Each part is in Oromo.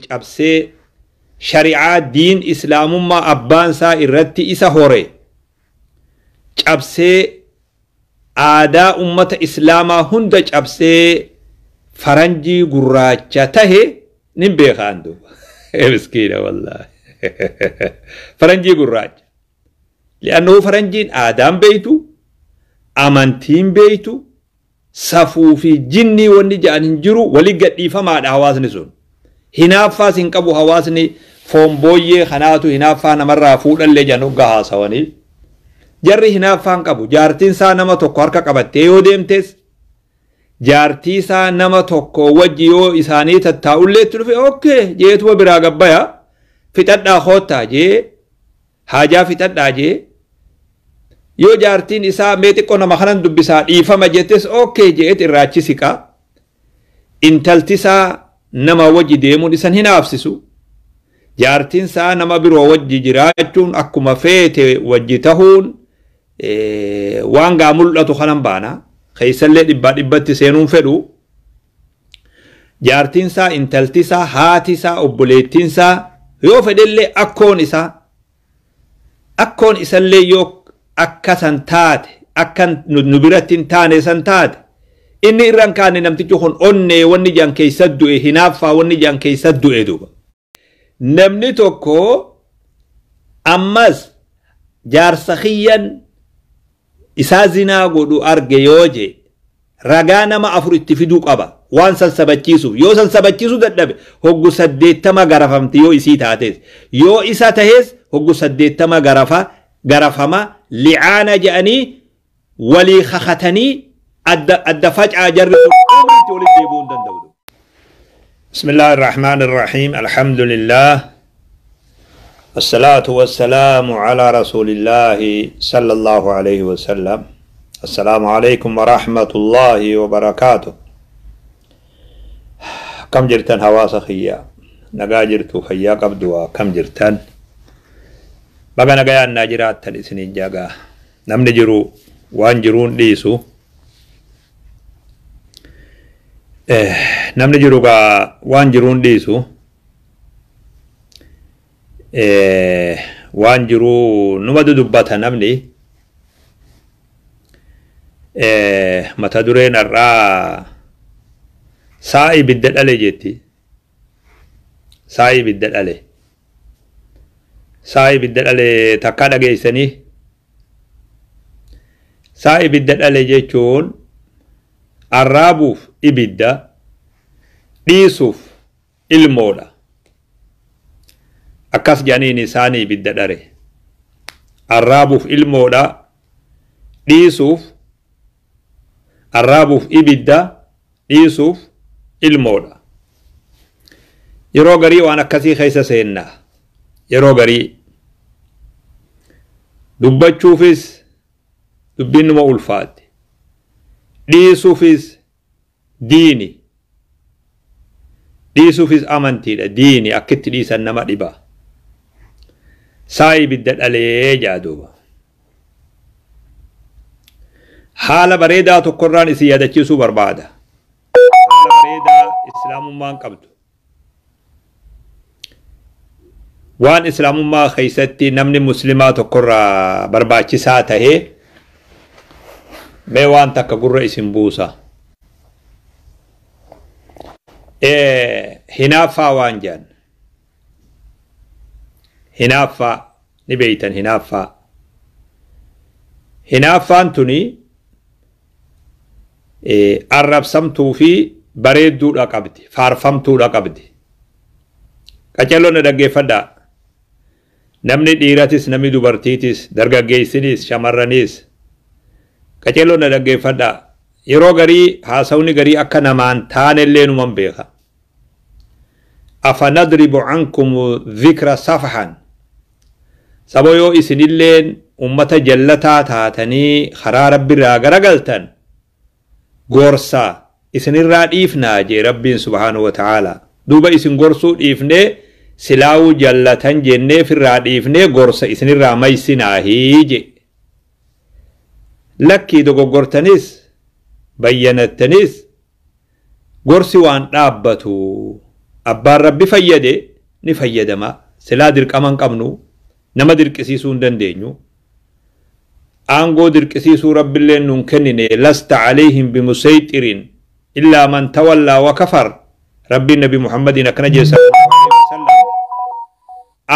Cabsee shari'aa diin islaamummaa abbaan isaa irratti isa hore cabsee, aadaa ummata islaamaa hunda cabsee faranjii gurraacha tahe nin beekaan duuba. Miskiina wallaahi. Faranjii gurraacha. Li'annahu faranjiin aadaan beeytu, amantiin beeytu, safuu fi jinnii wanni ja'an hin jiru, walii gadhiifamaadha hawaasni sun. Hinaaffaas hin qabu hawaasni foon booyyee kanaatu hinaaffaa namarraa fuudhallee jedhan hoggaa haasawanii. Jarri hinaaffaa hin qabu. Jaartiin isaa nama tokko harka qabattee yoo deemtes, jaartii isaa nama tokko wajji yoo isaanii tattaa'ullee itti dhufe, okay jeetuma biraa gabbaya, fixadhaa koottaa jee, haajaa fixadhaa jee. Yoo jaartiin isaa mee xiqqoo nama kanan dubbisaa dhiifama jettes, okay jeet irraa achi siqa. Intalti isaa nama wajji deemuun isan hinaafsisu. Jaartiin isaa nama biroo wajji jiraachuun, akkuma feete wajji tahuun waan gaa mul'atu kanan baana. Keessallee dhibbaa dhibbatti seenuun fedhu. Jaartiin isaa, intalti isaa, haati isaa, obboleettiin isaa, yoo fedhellee akkoon isaa. Akkoon isallee yoo akka san taate, akka nu biratti hin taane san taate, inni irra hin kaane. Namtichi kun onnee wanni jaan keessa du'e, hinaaffaa wanni jaan keessa du'e duuba. Namni tokko ammas jaarsa kiyyan isaa zinaa godhu arge yoo je, ragaa nama afur itti fiduu qaba waan san sabachiisuuf. Yoo san sabachiisuu dadhabe, hoggu 80 garafamti yoo isii taates, yoo isa tahes hoggu 80 garafa garafama. Li'aana jedhanii walii kakatanii adda adda facaa, jarri sun umriitti walitti deebi'uu hin danda'u. بسم الله الرحمن الرحيم، الحمد لله، الصلاة والسلام على رسول الله صلى الله عليه وسلم. السلام عليكم ورحمة الله وبركاته. Akkam jirtan hawaasa kiyya? Nagaa jirtu? Fayyaa qabdu? Akkam jirtan? Baga nagayaan naa jiraattan isiniin jagaa. Namni jiru waan jiruun dhiisu. Namni jiru gaa waan jiruun dhiisu, waan jiruu numa dudubbata namni. Mata dureen har'aa "Sa'a ibidda dhale" jetti. Sa'a ibidda dhale. Sa'a ibidda dhale takkaa dhageessanii? Sa'a ibidda dhale jechuun arraabuuf ibidda, dhiisuuf ilmoodha. Akkas jedhaniin isaanii ibidda dhare. Arraabuuf ilmoodha, dhiisuuf, arraabuuf ibidda, dhiisuuf ilmoodha. Yeroo garii waan akkasii keessa seenna. Yeroo garii dubbachuufis dubbiin numa ulfaatti. Dhiisuufis diini. Dhiisuufis amantiidha. Diini akkitti dhiisan nama dhiba. Saa ibidda dhalee jaa duuba. Haala bareedaa tokkorraan isin yaadachiisuu barbaada. Haala bareedaa islaamummaan qabdu. Waan islaamummaa keessatti namni muslimaa tokkorraa barbaachisaa tahee mee waan takka gurra isin buusa. Hinaaffaa waan jedhan. Hinaaffaa ni beeytan hinaaffaa. Hinaaffaan tuni arrabsamtuu fi bareedduudha qabdi, faarfamtuudha qabdi. Qacelloon na dhaggeeffadhaa. Namni dhiiratis, namni dubartiitis, dargaggeessinis, shamarranis qacelloon na dhaggeeffadhaa. Yeroo garii haasawni garii akka namaan taanellee numan beeka. أفنضرب عنكم الذكر صفحا. Saba yoo isinilleen ummata jallataa taatanii karaa rabbiirraa garagaltan, gorsa isinirraa dhiifnaa jee Rabbiin سبحانه وتعالى. Duuba isin gorsuu dhiifnee, silaawuu jallatan jennee firraa dhiifnee gorsa isinirraa maysinaahii je. Lakkii, dogoggortanis bayyanattanis gorsi waan dhaabbatu. Abbaan Rabbi fayyade ni fayyadama. Silaa dirqama hin qabnu, nama dirqisiisuu hin dandeenyu. Aangoo dirqisiisuu Rabbilleen nuun kennine. Lasta alayhim bimusayxirin illaa man tawallaa wa kafar. Rabbiin Nabi Muhammadiin akkana jee sallallahu alaihi wasallam.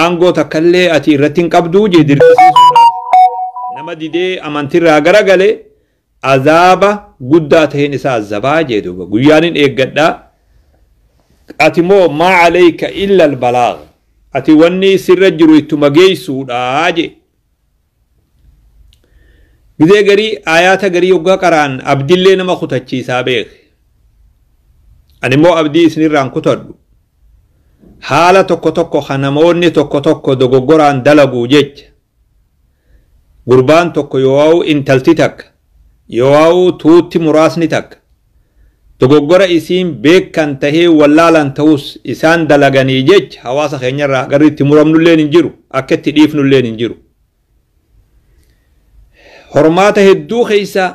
Aangoo takkallee ati irratti hin qabduu jee dirqisiisuudhaaf. Nama didee amantirraa garagale azaaba guddaa taheen isa azabaa jee duuba. Guyyaan hin eeggadhaa. Ati moo maa alayka illa albalaag. Ati wanni sirra jiru ittuma geessuudhaa jee. Gizee garii aayaata garii yoggaa qara'an abdillee nama kutachiisaa beeke. Ani immoo abdii isinirraan kutadhu. Haala tokko tokko kan namoonni tokko tokko dogoggoraan dalaguu jecha. Gurbaan tokko yoo intalti takka yoo tuutti muraasni takka dogoggora isiin beekan tahee wallaalan ta'us isaan dalaganii jecha hawaasa keenyarraa agarri itti muramnulleen hin jiru, akka itti dhiifnulleen hin jiru. Hormaata hedduu keessa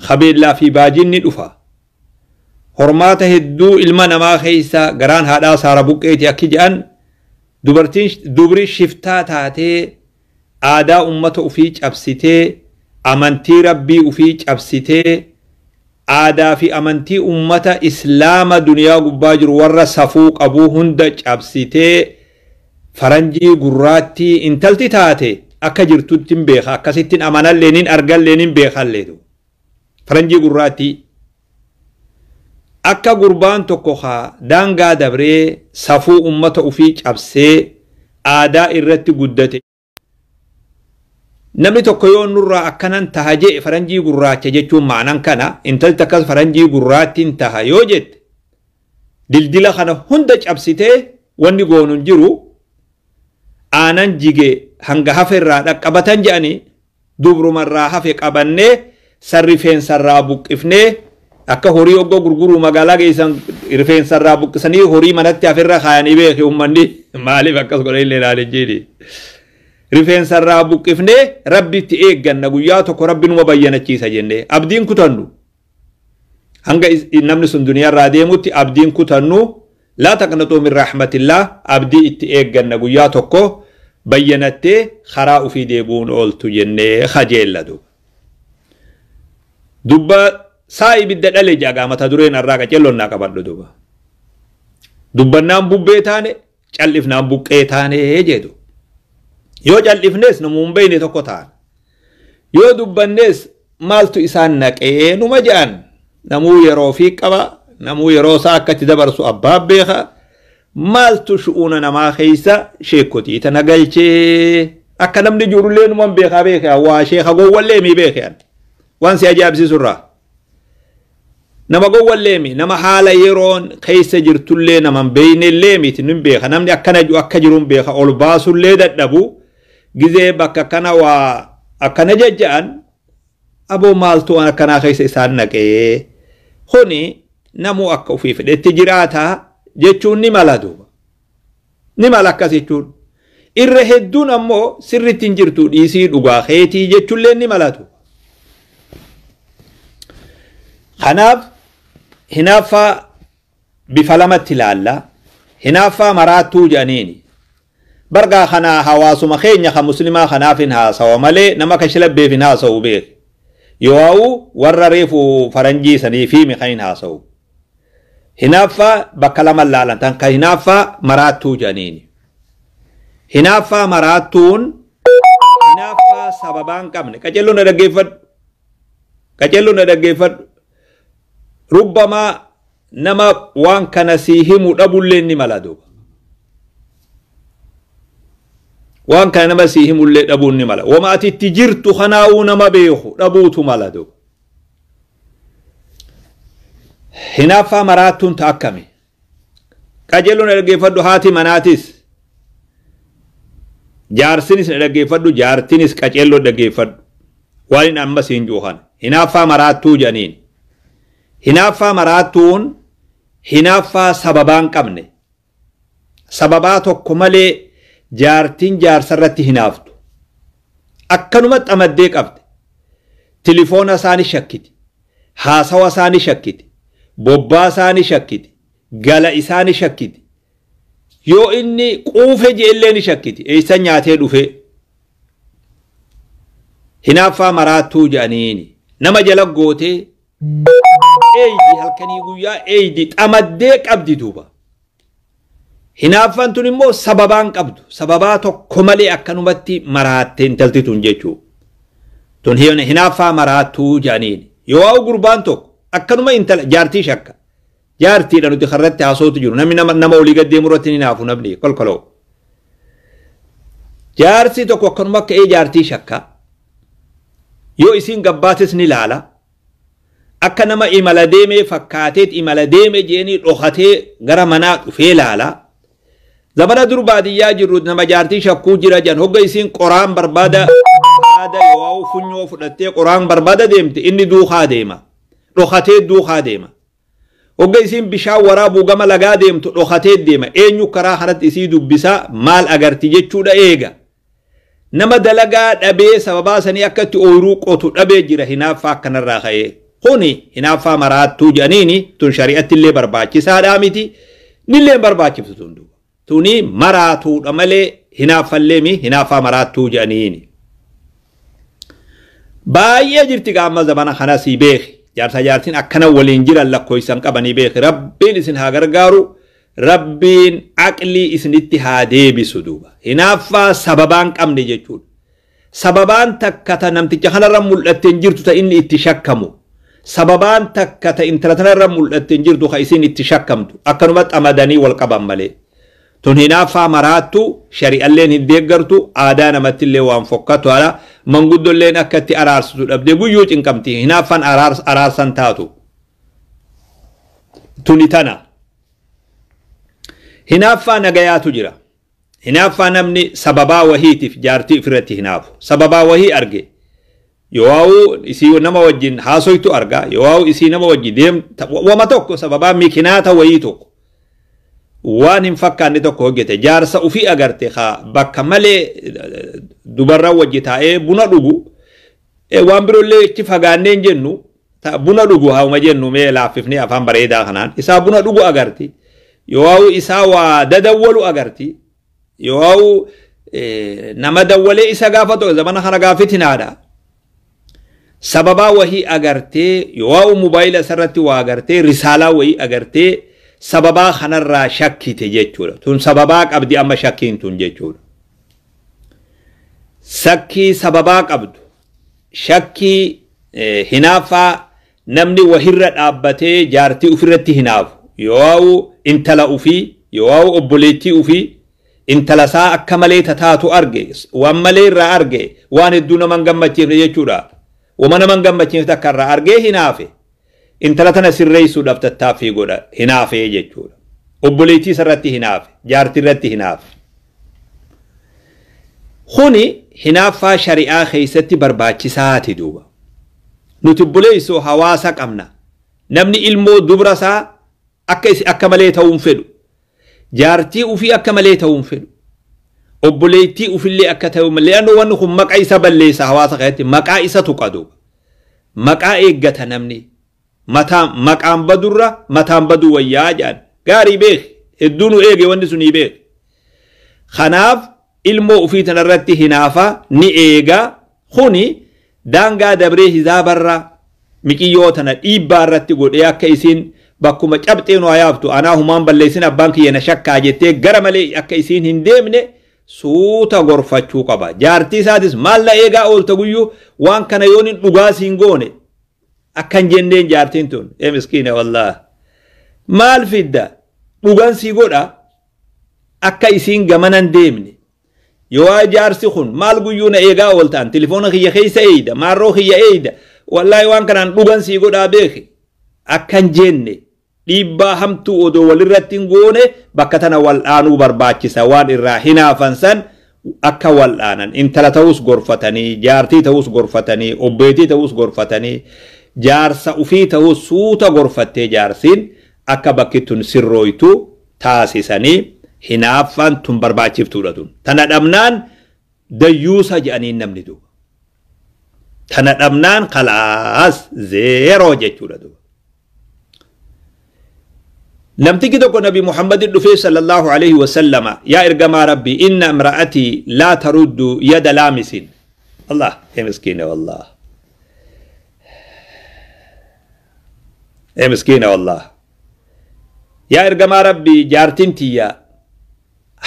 qabeellaa fi baajinni dhufa. Hormaata hedduu ilma namaa keessa garaan haadhaa saara buqqeeti akki jedhan, dubartiin dubri shiftaa taatee aadaa ummata ufii cabsitee, amantii Rabbii ufii cabsitee, aadaa fi amantii ummata Islaama duniyaa gubbaa jiru warra safuu qabuu hunda cabsitee faranjii gurraattii intalti taate akka jirtutti hin beeka, akkasittiin amanallee nin argallee nin beekallee. Faranjii gurraattii akka gurbaan tokko haa daangaa dabree safuu ummata ufii cabsee aadaa irratti guddate. Namni tokko yoo nurraa akkanan taha jee, faranjii gurraacha jechuun ma'anan kana, intalti akkas faranjii gurraattiin taha yoo jette, dildila kana hunda cabsitee wanni goonu hin jiru. Aanan jige hanga hafe irraa dhaqqabatan jedhanii, dubrumarraa hafe qabannee san rifeensarraa buqqifnee, akka horii oggoo gurguruu magaalaa geessan rifeensarraa buqqisanii horii manatti haferra kaayanii beeke uummanni, maaliif akkas godhan illee ilaale jeeni. Rifeensarraa buqqifnee Rabbitti eegganna, guyyaa tokko Rabbi numa bayyanachiisa jennee abdiin kutannu. Hanga namni sun duniyaarraa deemutti abdiin kutannu. Laa taqnaxuu min rahmatillah, abdii itti eegganna, guyyaa tokko bayyanattee karaa ufii deebi'uun ooltu jennee kajeellatu. Dubba saa ibidda dhale jagaa mata dureen irraa qacelloon naa qabadhu duba. Dubbannaan bubbee taane, cal'ifnaan buqqee taane jedhu. Yoo cal'ifnes namuu hin beekne tokko ta'an. Yoo dubbannes maaltu isaan naqee numa jedhan. Namuu yeroo fi qaba, namuu yeroo isaa akka itti dabarsu abbaa beeka. Maaltu shu'uuna namaa keessa sheekotii tana galchee akka namni jirullee numan beekaa beekaa waa sheeka gowwallee mi beekan. Waan si ajaa'ibsiisu irraa. Nama gowwallee mi, nama haala yeroon keessa jirtullee nama hin beeynellee miti, nin beeka. Namni akkana jiru akka jiruun beeka, ol baasullee dadhabu gizee bakka kana waa akkana jajja'an, aboo maaltu waan akkanaa keessa isaan naqee, kuni namuu akka ofii fedhetti jiraata jechuun ni mala duuba. Ni mala akkas jechuun. Irra hedduun ammoo sirriitti hin jirtu, dhiisii dhugaa keetii jechuullee ni malatu. Kanaaf hinaaffaa bifa lamatti ilaalla. Hinaaffaa maraattuu jedhaniini. Bargaa kana hawaasuma keenya kan muslimaa kanaaf hin haasawa malee nama kashlabbeef hin haasawu beek. Yoo warra reefu faranjii sanii fi kan hin haasawu. Hinaaffaa bakka lama laalan tan kan hinaaffaa maraattuu jedhaniini. Hinaaffaa maraattuun hinaaffaa sababaa hin qabne. Qaceelloo na dhaggeeffadhu. Qaceelloo na dhaggeeffadhu. Rubbamaa nama waan kana sii himu dhabullee ni mala duuba. Waan kana nama sii himullee dhabuun ni mala. Wama ati itti jirtu kanaa'uu nama beeku dhabuutu mala duuba. Hinaaffaa maraattuun ta akkami? Qajeeloo na dhaggeeffadhu, haati manaatis. Jaarsinis na dhaggeeffadhu, jaartinis qaceelloo dhaggeeffadhu. Waan inni amma siin jiru kana. Hinaaffaa maraattuu jedhaniin. Hinaaffaa maraattuun hinaaffaa sababaa hin qabne. Sababaa tokko malee jaartiin jaarsarratti hinaaftu. Akkanumatti amaddee qabde. Tilifoona isaa ni shakkiti. Haasawa isaa ni shakkiti. Bobbaa isaa ni shakkiti. Gala isaa ni shakkiti. Yoo inni quufe je'ellee ni shakkiti. Eessa nyaatee dhufe? Hinaaffaa maraattuu jedhaniini. Nama jala gootee eeydi halkanii guyyaa eeydi xamaddee qabdi duuba. Hinaaffaan tun immoo sababaan qabdu. Sababaa tokko malee akkanumatti maraatte intalti tun jechuudha. Tun hinaaffaa maraattuu jedhaniini. Yoo ha'u gurbaan tokko akkanuma intala jaartii shakka. Jaartiidha nuti karratti haasootu jiru. Namni nama olii gad deemu irratti ni naafu namni kolkoloo. Jaarsi tokko akkanuma ka'ee jaartii shakka. Yoo isiin gabbaates ni laala. Akka nama imala deemee fakkaateet imala deeme jeenii dhokatee gara manaa dhufee laala. Zamana dur baadiyyaa jirru nama jaartii shakkuu jira jedhan hogga isiin qoraan barbaada haada yoo funyoo fudhattee qoraan barbaada deemte inni duukaa deema. Dhokatee duukaa deema. Hogga isiin bishaan waraabuu gama lagaa deemtu dhokatee deema. Eenyu karaa kanatti isii dubbisaa maal agarti jechuudha eega. Nama dalagaa dhabee sababaa sanii akka itti ooyiruu qotu dhabee jira hinaaffaa akkanarraa ka'ee. Kuni hinaaffaa maraattuu jedhaniini tun shari'atti illee barbaachisaadhaa miti. Nillee barbaachiftu tun duuba. Tuni maraatuudha malee hinaaffallee mi hinaaffaa maraattuu jedhaniini. Baay'ee jirti gaama zamana kana sii beeki. Jaarsa jaartiin akkana waliin jiran lakkoofsan qabanii beeki. Rabbiin isin haa gargaaru. Rabbiin aqlii isinitti haa deebisu duuba. Hinaaffaa sababaan qabne jechuudha. Sababaan takka ta namticha kanarra mul'attee hin jirtu ta inni itti shakkamu. Sababaan takka ta intala tanarra mul'attee hin jirtu ka isin itti shakkamtu. Akkanuma xamadanii wal qaban malee. Tun hinaaffaa maraattu shari'alleen hin deeggartu aadaa namatti illee waan fokkatu haala manguddolleen akka itti araarsitu dhabdee guyyuu cinqamti hinaaffaan araarsan taatu. Tuni tana. Hinaaffaa nagayaatu jira. Hinaaffaa namni sababaa wahiitiif jaartii ofirratti hinaafu. Sababaa wahii arge. Yoo isii nama wajjin haasoytu arga. Yoo isii nama wajjin deemta wama tokko sababaa mikinaata wahii tokko. Waan hin fakkaanne tokko hojjete jaarsa ufii agarte haa bakka malee dubarraa wajji taa'ee buna dhugu waan biroollee itti fagaannee hin jennu buna dhugu hauma jennu mee laaffifnee afaan bareedaa kanaan isaa buna dhugu agarti yoo isaa waa dadawwalu agarti yoo nama dawwalee isa gaafatu zamana kana gaafitinaadha. Sababaa wahii agartee yoo mobaayila isarratti waa agartee risaalaa wahii agartee sababaa kanarraa shakkite jechuudha. Tun sababaa qabdi amma shakkiin tun jechuudha. Shakkii sababaa qabdu. Shakkii hinaaffaa namni wahirra dhaabbatee jaartii ofirratti hinaafu. Yoo intala ofii, yoo obboleettii ofii, intala isaa akka malee tataatu arge, waan malee irraa arge, waan hedduu nama hin gammachiifne jechuudha. Wama nama hin gammachiifne takka irraa argee hinaafe. Intala tana sirreessuudhaaf tattaaffii godha hinaafee jechuudha. Obboleettii isarratti hinaafe, jaartii irratti hinaafe. Kuni hinaaffaa shari'aa keessatti barbaachisaati duuba. Nuti obboleessoo hawaasa qabna. Namni ilmoo dubra isaa akka malee ta'uu hin fedhu. Jaartii ofii akka malee ta'uu hin fedhu. Obboleettii ofillee akka ta'u malee wanni kun maqaa isa balleessa hawaasa keessatti maqaa isa tuqa duuba. Maqaa eeggata namni. Maqaan badurra mataan baduu wayyaa jedhan gaarii beeki hedduu nu eege wanni sunii beeki. Kanaaf ilmoo ofii tanarratti hinaafa ni eega kuni daangaa dabree hizaabarra miqiyyoo tana dhiibbaa irratti godhee akka isiin bakkuma cabxee nu hayaaftu anaa humaan balleessin abbaan kiyya na shakkaa jettee gara malee akka isiin hin deemne suuta gorfachuu qaba. Jaartii isaatis maal na eegaa oolta guyyuu waan kana yoon hin dhugaa siin goone akkan jenneen jaartiin tun miskiina wallahi maal fidda dhugan sii godha akka isiin gamanan deemne yoo jaarsi kun maal guyyuu na eegaa ooltaan telefoona kiyya keessa eeyda maarroo kiyya eeyda wallahi waan kanaan dhugan sii godhaa beeki akkan jenne dhiibbaa hamtuu odoo walirratti hin goone bakka tana wal'aanuu barbaachisa waan irraa hinaafan san akka wal'aanan intala ta'us gorfatanii jaartii ta'us gorfatanii obbeetii ta'us gorfatanii jaarsa ufii ta'uu suuta gorfattee jaarsiin akka bakki tun sirrooytu taasisanii hinaaffaan tun barbaachiftuudha tun. Tana dhabnaan dayyuusa jedhaniin namni duuba. Tana dhabnaan khalaas zeeroo jechuudha duuba. Namtichi tokko Nabi Muhammadin dhufee sallallahu alaihi wasallama, yaa ergamaa Rabbii, inna imra'atii laa taruddu yada laamisin. Allah ee miskiina wallah. Ee miskiina wallah. Yaa ergamaa Rabbii, jaartiin tiyya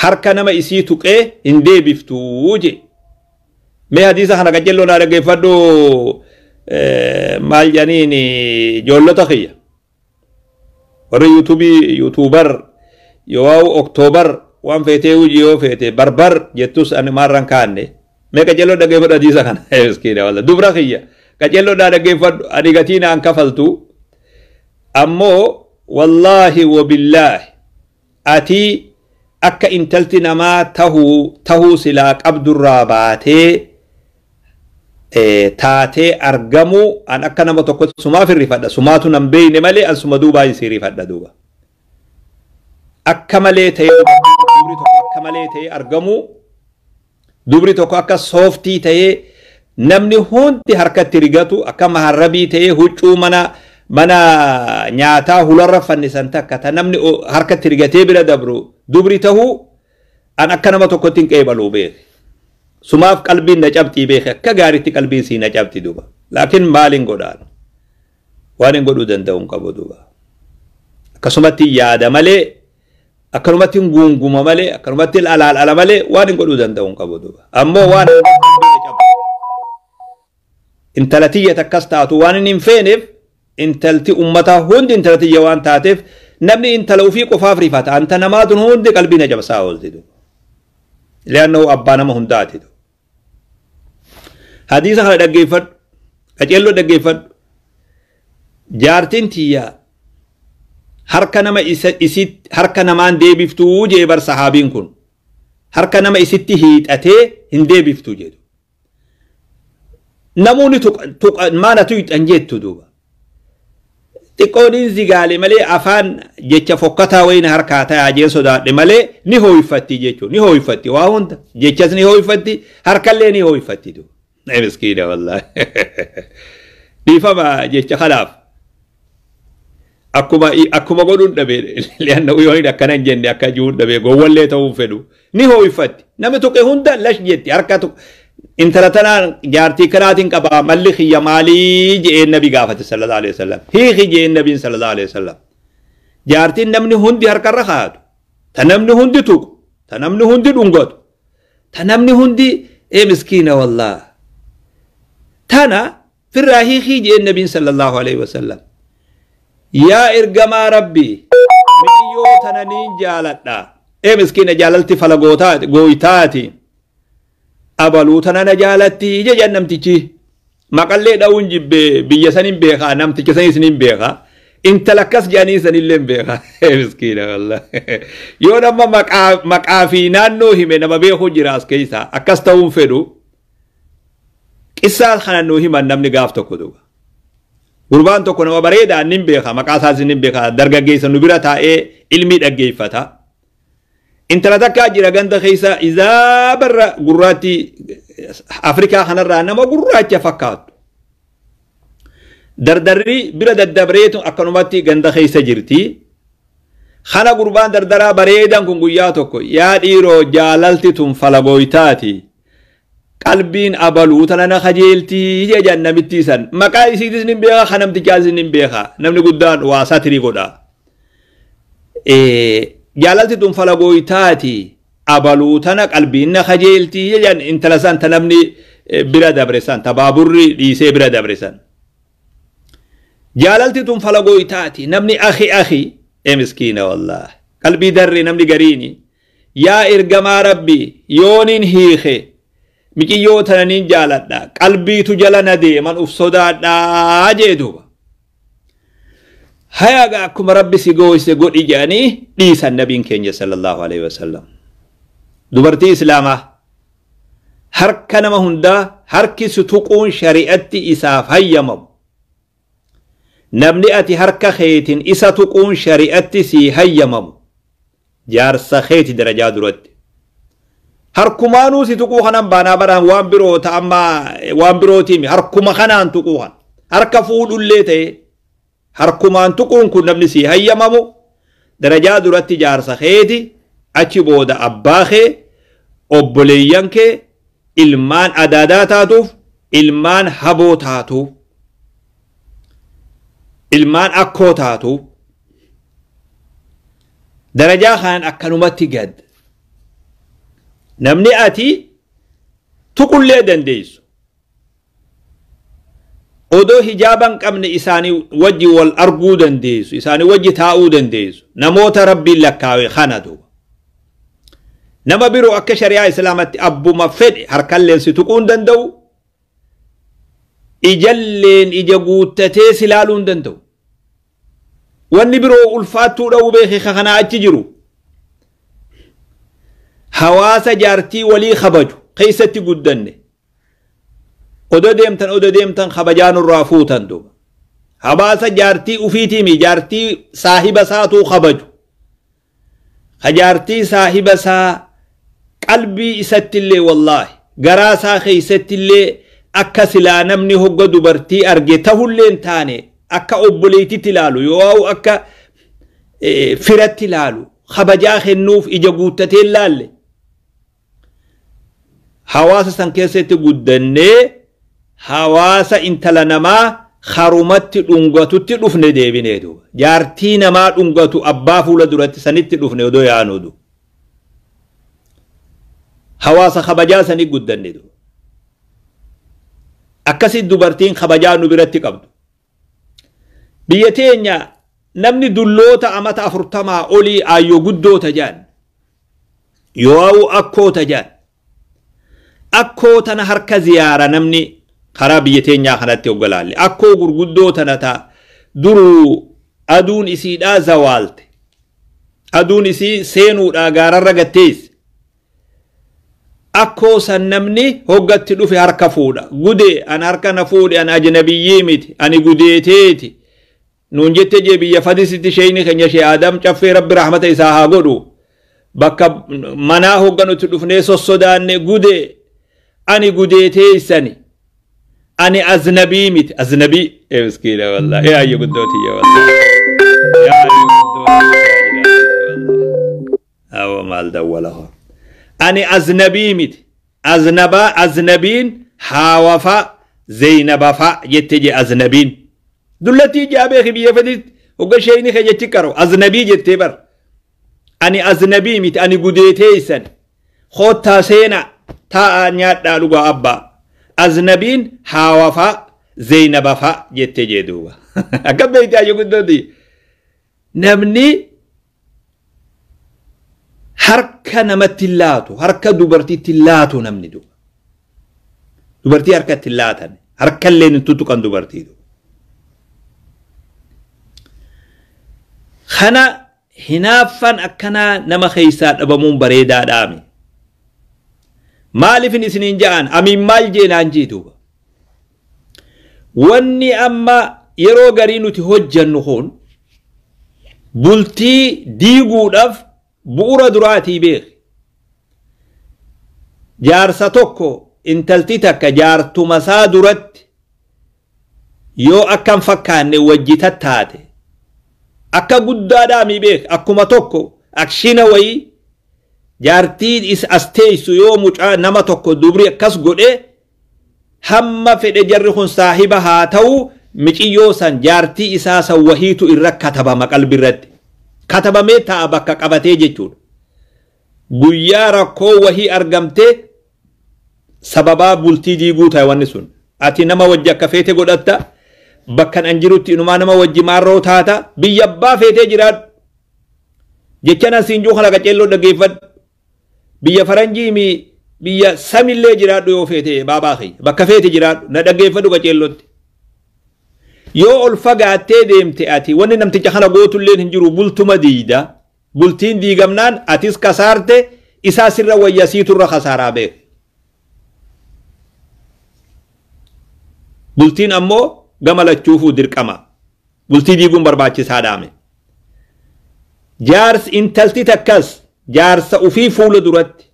harka nama isii tuqee hin deebiftuu je. Mee hadiisa kana qajeelloo naa dhaggeeffadhu, maal jedhaniin ijoollota kiyya. Warri yuutuubii yuutuubar yoo oktoobar waan feetee hojii yoo feete barbar jettus ani maarraan kaanne. Mee qajeelloo dhaggeeffadhu hadiisa kana. Miskiina wallah. Dubra kiyya qajeelloo naa dhaggeeffadhu, ani gatii naan kafaltu. Ammoo wallaahi wabillaahi ati akka intalti namaa tahuu silaa qabdurraa baatee taatee argamu an akka nama tokkotti sumaaf hirrifadha. Sumaatu nan beeyne malee an suma duubaa isii rifadha duuba. Akka malee ta'ee dubri tokko akka malee ta'ee argamu, dubri tokko akka sooftii ta'ee namni hundi harkatti rigatu, akka maharrabii ta'ee huccuu mana nyaataa hularra fannisan takka ta namni harkatti rigatee bira dabru dubri tahuu an akka nama tokkotti hin qeebaluu beeke. Sumaaf qalbiin na cabxii beeke, akka gaariitti qalbiin sii na cabxi duuba. Laakiin maaliin godhaan? Waan hin godhuu danda'u hin qabu duuba. Akkasumatti yaada malee, akkanumatti hin guunguma malee, akkanumatti alaal ala malee waan hin godhuu danda'u hin qabu duuba. Ammoo waan intala tiyya takkas taatu waan hin feeneef, intalti ummataa hundi intala tiyya waan taateef, namni intala ofii qofaaf rifata. Anta namaa tun hundi qalbii na cabsaa oolti duuba. Li'annahu abbaa nama hundaati duuba. Hadiisa kana dhaggeeffadhu. Qaceelloo dhaggeeffadhu. Jaartiin tiyya harka nama isitti harka namaan deebiftuu jee bar sahaabiin kun. Harka nama isitti hiixatee hin deebiftuu jedhu. Namoonni maanatu hiixan jettu duuba. Xiqqoon zigaale malee afaan jecha fokkataa wayina harkaa ta'aa jee sodaadhe malee ni hooyfatti jechuudha. Ni hooyfatti waa hunda. Jechas ni hooyfatti, harkallee ni hooyfatti duuba. Miskiina wallaahi. Dhiifama jecha kanaaf. Akkuma godhuun dhabe, li'anna yoo inni akkana hin jenne akka jiruun dhabe, gowwallee ta'uu fedhu ni hooyfatti. Namni tuqe hunda lash jetti harka tuqe. Intala tanaan jaartii kanaatiin qabaa, malli kiyya maalii je'een nabi gaafate sallallahu alaihi wasallam. Hiiki je'een nabiin sallallahu alaihi wasallam. Jaartiin namni hundi harkarra kaa'atu, ta namni hundi tuqu, ta namni hundi dhungatu, ta namni hundi ee miskiina wallah. Tana firraa hiikii je'een nabiin sallallahu alaihi wasallam. Yaa ergamaa Rabbii, mi'iyyoo tana niin jaaladha. Ee miskiina, jaalalti falagootaati gooytaati. Abaluu tana na jaalatti jedhan namtichi. Maqallee dha'uun jibbee, biyya sanin beekaa, namticha sanis nin beekaa. Intala akkas jedhanii sanillee hin beekaa. Miskiina wallah. Yoo nama maqaa fi naannoo hime nama beeku jira as keessa, akkas ta'uun fedhu. Qissaa kana nuu himan namni gaaf tokko duuba. Gurbaan tokko nama bareedaa nin beeka, maqaa isaas nin beeka, dargaggeessa nu bira taa'ee ilmii dhaggeeffata. Intala takkaa jira ganda keessa, izaa barra gurraatti Afrikaa kanarraa nama gurraacha fakkaattu. Dardarri bira daddabreetu akkanumatti ganda keessa jirti. Kana gurbaan dardaraa bareedan kun guyyaa tokko, yaa dhiiroo, jaalalti tun falagooytaati. Qalbiin abaluu tana na kajeeltii jedhan namitti san. Maqaa isiitis nin beeka, kan namtichaas nin beeka. Namni guddaan waa satiri godha. Jaalalti tun falagooytaati. Abaluu tana qalbiin na kajeeltii jedhan intala san ta namni bira dabre san, ta baaburri dhiisee bira dabre san. Jaalalti tun falagooytaati. Namni akhi akhi ee miskiina wallah. Qalbii darre namni gariini. Yaa ergamaa Rabbii, yooniin hiike miqiyyoo tana niin jaaladha. Qalbiitu jala na deeman uf sodaadhaa jee duuba. Hayaga akkuma Rabbi si gooyse godhi jedhanii dhiisan nabiin keenya sallallahu alaihi wasallam. Dubartii Islaamaa harka nama hundaa harki si tuquun shari'atti isaaf hayyamamu. Namni ati harka keetiin isa tuquun shari'atti sii hayyamamu jaarsa keeti darajaa duratti. Harkumaanuu si tuquu kanan baanaa baraan waan biroo ta'ammaa waan birootiimi, harkuma kanaan tuquu kan harka fuudhullee ta'e harkumaan tuquun kun namni sii hayyamamu Darajaa duratti jaarsa keeti, achi booda abbaa kee, obboleeyyan kee, ilmaan adaadaa taatuuf, ilmaan haboo taatuuf, ilmaan akkoo taatuuf. Darajaa kanaan akkanumatti gad. Namni ati tuqullee dandeessu. Odoo hijaaba hin qabne isaanii wajji wal arguu dandeessu, isaanii wajji taa'uu dandeessu. Namoota Rabbiin lakkaawe kana duuba. Nama biroo akka shari'aa Islaamatti abbuma fedhe harkalleen si tuquu hin danda'u. Ijalleen ija guuttatee si ilaaluu hin danda'u. Wanni biroo ulfaattuu dha'uu beeke kanaa achi jiru. Hawaasa jaartii walii kabaju keessatti guddanne. Odo deemtan odo deemtan kabajaa nurraa fuutan duuba. Hawaasa jaartii ufiitiimi jaartii saahiba isaatuu kabaju. Ka jaartii saahiba isaa qalbii isattillee, wallaahi, garaa isaa keessattillee akka silaa namni hogga dubartii arge tahullee hin taane, akka obboleettitti ilaalu yoo akka firatti ilaalu, kabajaa kennuuf ija guuttatee ilaalle. Hawaasa san keessatti guddannee hawaasa intala namaa harumatti dhungatutti dhufne deebinee duuba. Jaartii namaa dhungatu abbaa fuula duratti sanitti dhufne odoo yaanuu duuba. Hawaasa kabajaa sanii guddanne duuba. Akkasitti dubartiin kabajaa nu biratti qabdu. Biyya teenya namni dulloota amata 40 olii aayyoo guddoota jaan. Yoo akkoota jaan. Akkoo tana harka ziyaara namni karaa biyya teenyaa kanatti hoggalaalle. Akkoo gurguddoo tana ta'a duruu aduun isiidhaa zawaalte. Aduun isii seenuudhaa gaararra gatteessi. Akkoo san namni hoggatti dhufe harka fuudha. Gudee an harka na fuudhe, an ajnabiyyii miti, ani gudeeteeti. Nuun jette jee biyya fadisitti sheeyni keenya shee Adam Caffee, Rabbi rahmata isaa haa godhu. Bakka manaa hogganutti dhufnee sossodaanne, gudee ani gudeeteessani. Ani aznabii miti. Aznabii. Ee miskiina, wallahi. Ee ayyo guddootiyya, wallahi. Yaa ayyo guddootiyya, wallahi. Awa maal dawwala hoo. Ani aznabii miti. Aznabaa, aznabiin haawafa Zeynabafa jette je aznabiin. Dullattii jaa beeki biyya feditti hogga sheeyni kee jechi qaro aznabii jettee bar. Ani aznabii miti, ani gudeeteessan. Koottaa seenaa, taa'aa, nyaadhaa, dhugaa abbaa. Aznabiin haawafa Zeynabafa jette jee duuba. Akka beekte ayyo guddooti. Namni harka namatti laatu, harka dubartiitti laatu namni duuba. Dubartii harkatti laatan, harkallee hin tuttuqan dubartii duuba. Kana hinaaffaan akkanaa nama keessaa dhabamuun bareedaadhaami. Maaliifin isiniin ja'an amiin maal jeenaan jee duuba. Wanni amma yeroo garii nuti hojjannu kun bultii diiguudhaaf bu'uura duraatii beeki. Jaarsa tokko intalti takka jaartuma isaa duratti yoo akkam fakkaanne wajji tattaate, akka guddaadhaami beek, akkuma tokko akshina wayii jaartii is as teessu yoo mucaa nama tokko dubri akkas godhe, hamma fedhe jarri kun saahiba haa ta'u, miciyyoo san jaartii isaa san wahiitu irra katabama, qalbi irratti katabamee ta'a bakka qabatee jechuudha. Guyyaa rakkoo wahii argamte sababaa bultii diiguu ta'e wanni sun. Ati nama wajji akka feete godhatta, bakkan an jirutti inumaa nama wajji maarroo taata, biyya abbaa feetee jiraadhu. Jecha asiin jiru kana qaceelloo dhaggeeffadhu. Biyya faranjii mi biyya samillee jiraadhu yoo feete, baabaa kiyya bakka feete jiraadhu, na dhaggeeffadhu qaceellootti. Yoo ol fagaattee deemte ati wanni namticha kana gootulleen hin jiru, bultuma diida. Bultiin diigamnaan atis kasaarte, isaa sirra wayya, siiturra kasaaraa beek. Bultiin ammoo gama lachuufuu dirqama. Bultii diiguun barbaachisaadhaame. Jaarsi intalti takkas jaarsa ufii fuula duratti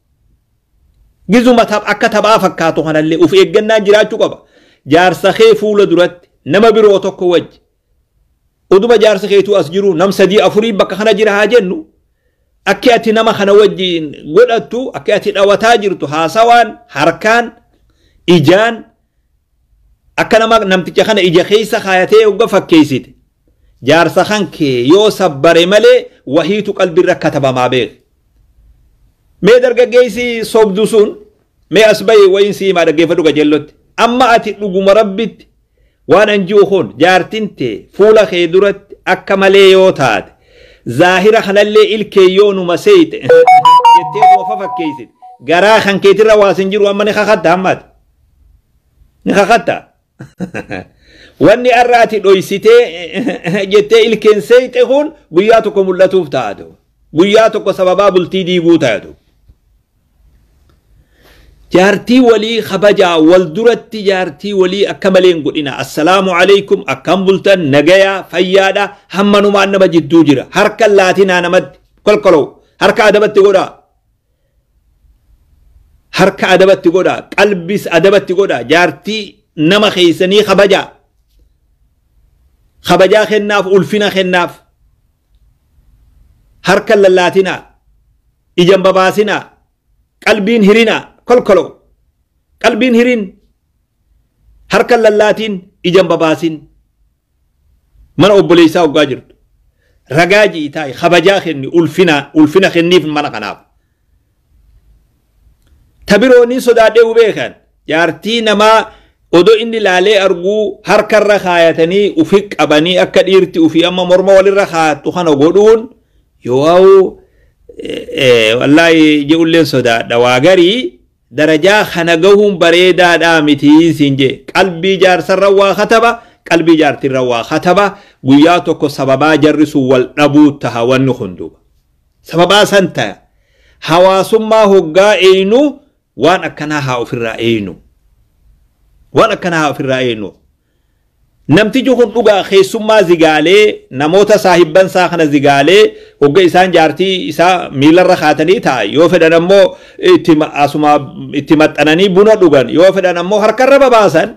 gizuma akka taphaa fakkaatu kanallee uf eeggannaan jiraachuu qaba. Jaarsa kee fuula duratti nama biroo tokko wajji Oduma jaarsa keetuu as jiru nam sadii afurii bakka kana jira haa jennu. Akki ati nama kana wajjiin godhattu, akki ati dhawataa jirtu, haasawaan, harkaan, ijaan, akka nama namticha kana ija keessa kaayatee hogga fakkeessite. Jaarsa kan kee yoo sabbare malee wahiitu qalbiirra katabamaa beek. Mee dargaggeessi sobdu sun mee as bahi wayin sii himaa dhaggeeffadhu qajeellotti. Amma ati dhuguma rabbitti waan an ji'u kun jaartin tee fuula kee duratti akka malee yoo taate zaahira kanallee ilkee yoo numa seeyte jettee numa fafakkeessite garaa kan keetirra waas hin jiru amma ni kakatta ammaati. Ni kakatta. Wanni arra ati dhoysitee jettee ilkeen seeyte kun guyyaa tokko mul'atuuf taatu. Guyyaa tokko sababaa bultii diiguu taatu. Jaartii walii kabajaa wal duratti jaartii walii akka malee hin godhina. Assalaamu alaikum akkam bultan nagayaa fayyaadha hammanumaan nama jidduu jira. Harka laatinaa namatti kolkoloo harka adabatti godhaa. Harka adabatti godhaa qalbis adabatti godhaa jaartii nama keeysanii kabajaa. Kabajaa kennaaf ulfina kennaaf. Harka lallaatinaa ijan babaasinaa qalbiin hirinaa kolkoloo qalbiin hirin harka lallaatiin ijan babaasin mana obboleessaa hoggaa jirtu ragaa ji'i taa'i kabajaa kenni ulfina ulfina kenniif mana kanaaf. Tabiroonni sodaadhee beekan jaartii namaa odoo inni laalee arguu harkarra kaayatanii ufi qabanii akka dhiirti ufii amma morma walirra kaayattu kana godhuun yoo wallaahi je'ulleen sodaadha waa garii darajaa kana gahuun bareedaadhaa mitii siin jee qalbii jaarsarra waa kataba qalbii jaartirra waa kataba guyyaa tokko sababaa jarri sun wal dhabuu taha wanni kun duuba sababaa san taha hawaasummaa hoggaa eeynu waan akkanaa haa ofirraa eeynu waan akkanaa haa ofirraa eeynu. Namtichi kun dhugaa keessummaa zigaalee namoota saahibban isaa kana zigaalee hogga isaan jaartii isaa miilarra kaatanii ta'a yoo fedhan ammoo asuma itti maxxananii buna dhugan yoo fedhan ammoo harkarra babaasan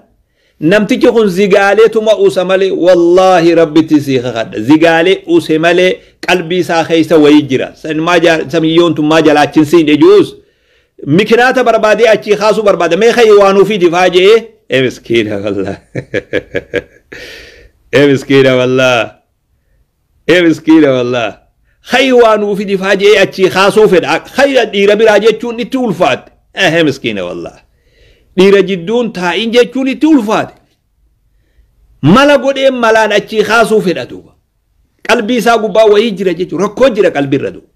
namtichi kun zigaaleetuma usa malee wallaahi rabbitti sii kakadha zigaalee use malee qalbii isaa keessa wayii jira samiyyoon tun maa jalaachin siin ejuus mikinaata barbaadee achii kaasuu barbaada mee kayyi waan ufii difaa jee ee miskiina wallah ee miskiina wallah ee miskiina wallah kayyi waan ufii difaa jee achii kaasuu fedha kayya dhiira biraa jechuun itti ulfaate ee miskiina wallah dhiira jidduun taa'in jechuun itti ulfaate mala godhee malaan achii kaasuu fedha duuba qalbii isaa gubbaa wayii jira jechuun rakkoo jira qalbiirra duuba.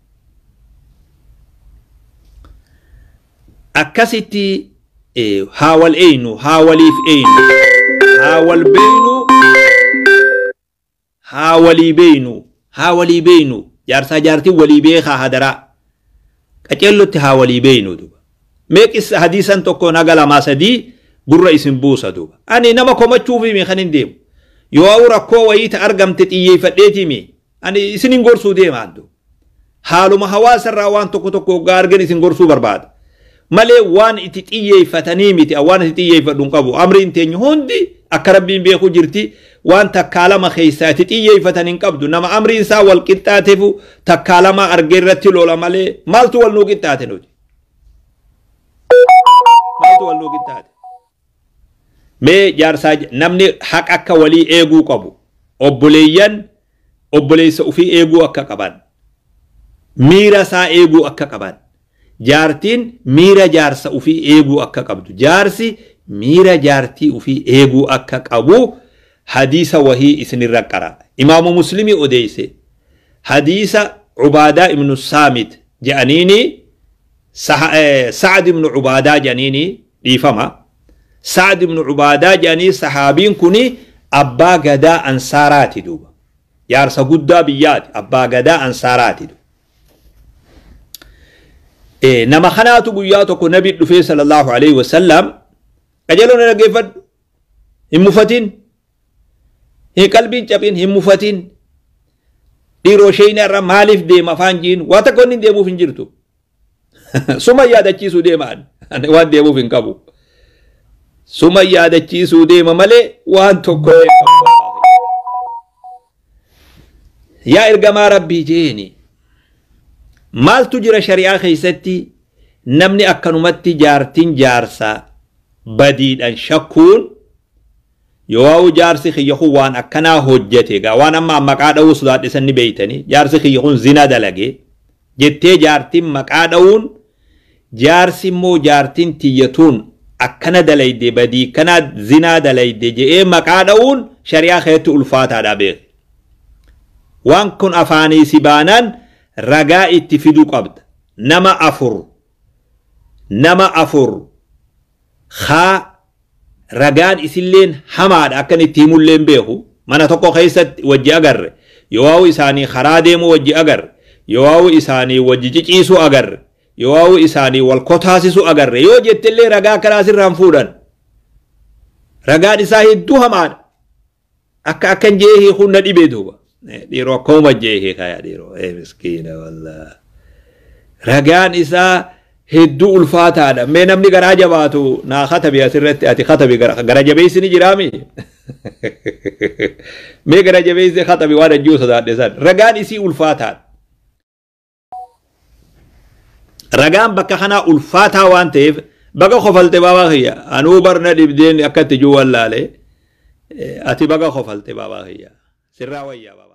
Akkasitti haa wal eeynu haa waliif eeynu haa wal beeynu haa walii beeynu haa walii beeynu jaarsaa jaartiin walii beekaa hadaraa qaceellotti haa walii beeynu duuba. Meeqis hadiisan tokko naga lamaa sadii gurra isin buusa duuba. Ani nama komachuufi kan hin deemu. Yoo rakkoo wayii ta argamte xiyyeeffadheetimi ani isin hin gorsuu deemaan duuba. Haaluma hawaasarraa waan tokko tokko hoggaa argan isin gorsuu barbaada. Malee waan itti xiyyeeffatanii miti waan itti xiyyeeffadhu hin qabu. Amriin teenyu hundi akka rabbiin beeku jirti waan takkaa lama keessaa itti xiyyeeffatan hin qabdu. Nama amriin isaa wal qixxaateefu takkaa lama argee irratti lola malee maaltu wal nuu qixxaate nuti? Maaltu wal nuu qixxaate? Mee jaarsaa namni haqa akka walii eeguu qabu. Obboleeyyan obboleessa ofii eeguu akka qaban. Miira isaa eeguu akka qaban. Jaartiin miira jaarsa ofii eeguu akka qabdu. Jaarsi miira jaartii ofii eeguu akka qabu hadiisa wahii isinirra qara. Imaamu Muslimii odeeyse. Hadiisa Cubaadaa ibnu Saamit jedhaniini Sa'ad ibnu Cubaadaa jedhaniini dhiifama. Sa'ad ibnu Cubaadaa jedhanii sahaabiin kuni abbaa gadaa ansaaraati duuba. Jaarsa guddaa biyyaati abbaa gadaa ansaaraati duuba. Nama kanaatu guyyaa tokko nabi dhufee sallallahu alaihi wasallam qajeeloo na dhaggeeffadhu hin mufatin hin qalbiin cabin hin mufatin dhiiroo sheeyna irra maaliif deema afaan jiin waa takka inni deemuuf hin jirtu suma yaadachiisuu deema ani waan deemuuf hin qabu suma yaadachiisuu deema malee waan tokko hin qabu. Yaa ergamaa Rabbii jeeni, maaltu jira shari'aa keessatti namni akkanumatti jaartiin jaarsa badiidhaan shakkuun, yoo jaarsi kiyya kun waan akkanaa hojjete, gaa waan amma maqaa dha'uu sodaadhisan ni beeytanii, jaarsi kiyya kun zina dalage jettee jaartiin maqaa dha'uun, jaarsi immoo jaartiin tiyyatuun akkana dalayde, badii kana zinaa dalayde je'ee maqaa dha'uun shari'aa keessatti ulfaataadha beek. Waan kun afaanii si baanaan ragaa itti fiduu qabda. Nama afur, nama afur haa ragaan isilleen hamaadha, akkan itti himulleen beeku, mana tokko keessatti wajji agarre, yoo isaanii karaa deemuu wajji agarre, yoo isaanii wajji ciciisuu agarre, yoo isaanii wal kotaasisuu agarre yoo jettellee ragaa akkanaa sirraan fuudhan. Ragaan isaa hedduu hamaadha. Akka akkan jee hiikuun na dhibee duuba. Dhiiroo akkuma jee hiikaa yaa dhiiroo. Miskiina wallaa. Ragaan isaa hedduu ulfaataadha. Mee namni garaa jabaatu naa katabi asirratti, ati katabi, gara jabeessi ni jiraami. Mee gara jabeessi katabi waan ajjuu sodaadhe san. Ragaan isii ulfaataadha. Ragaan bakka kanaa ulfaataa waan ta'eef baga kofalte baabaa kiyya. Anuu barna dhibdeen akkatti juu wallaale. Ati baga kofalte baabaa kiyya. Sirraa wayyaa baabaa.